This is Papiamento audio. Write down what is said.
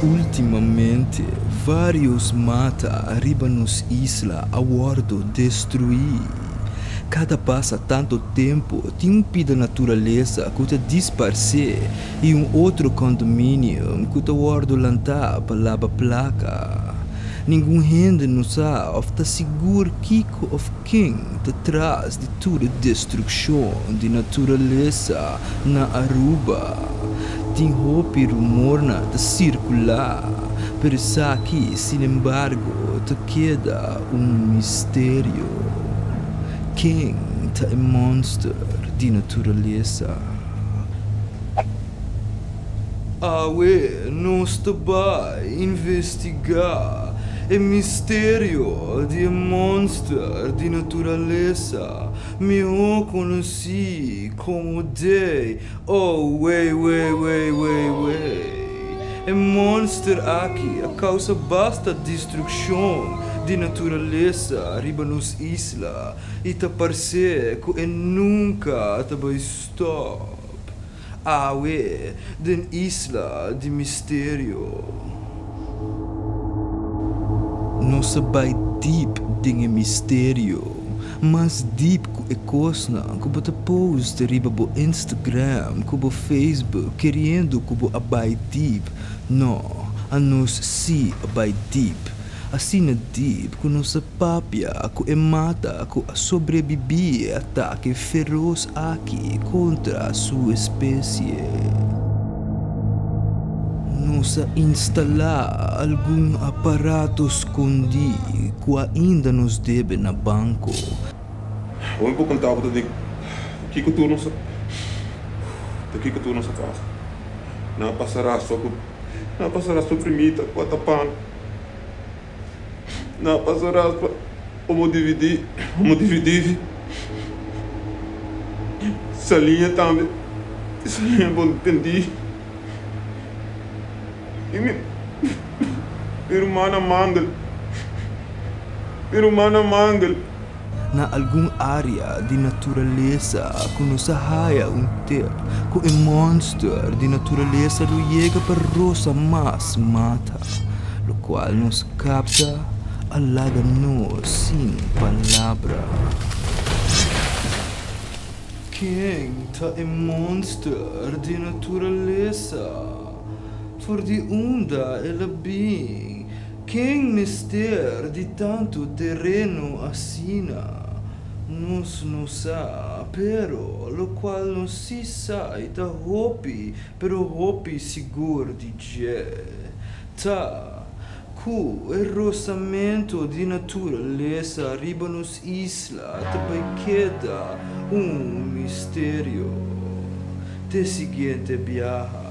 Ultimamente varios mata riba nos isla a wordo destrui. Cada pasa tanto tempo tin un pida naturalesa cu ta disparce y un otro condominium cu ta wordo lanta pa laba placa. Ningun hende no sa of ta sigur kico of ken ta tras di tur e destruccion di naturalesa na Aruba. Tin hopi rumornan ta circula, pero esaki sinembargo ta keda un misterio. Ken ta e monster di naturalesa? Awe nos ta bai investigá e misterio di e monster di naturalesa, mihó konosí komo Day Oh wey wey wey wey wey E monster aki a causa basta destruccion di naturalesa riba nos isla y ta parce cu e nunca ta bay stop. Awe den Isla di Misterio. Nos a bay deep den e misterio. Mas deep ku e kosnan ku bo ta post riba bo Instagram ku bo Facebook keriendo ku bo a bai deep. No, anos sí a bai deep. Asina deep ku nos a papia ku e mata ku a sobrebibí e atake feros aki kontra su espesie. Nos a instalá algun aparato skondí ku ainda nos debe na banko. Hopi por konta bo ta di kiko tur nos a ta kiko tur nos a pasa. Nan a pasa raspa ku nan a pasa raspa primita ku a tapan. Nan a pasa raspa omo dividi omo dividivi. Saliña tambe saliña bon tendí. I mi mi ruman a mangel mi ruman a mangel. Na algun área di naturalesa ku nos a haya un tep ku e mònster di naturalesa lo yega pa rosa mas mata, lokual nos kapta a laga nos sin palabra. Ken ta e monster di naturalesa? For di unda el a bin? Ken mester di tantu tereno asina? Nos no sa, pero locual nos si sa y ta hopi, pero hopi sigur di dje, ta cu e rosamento di naturalesa riba nos isla ta bay keda un misterio te siguiente biaha.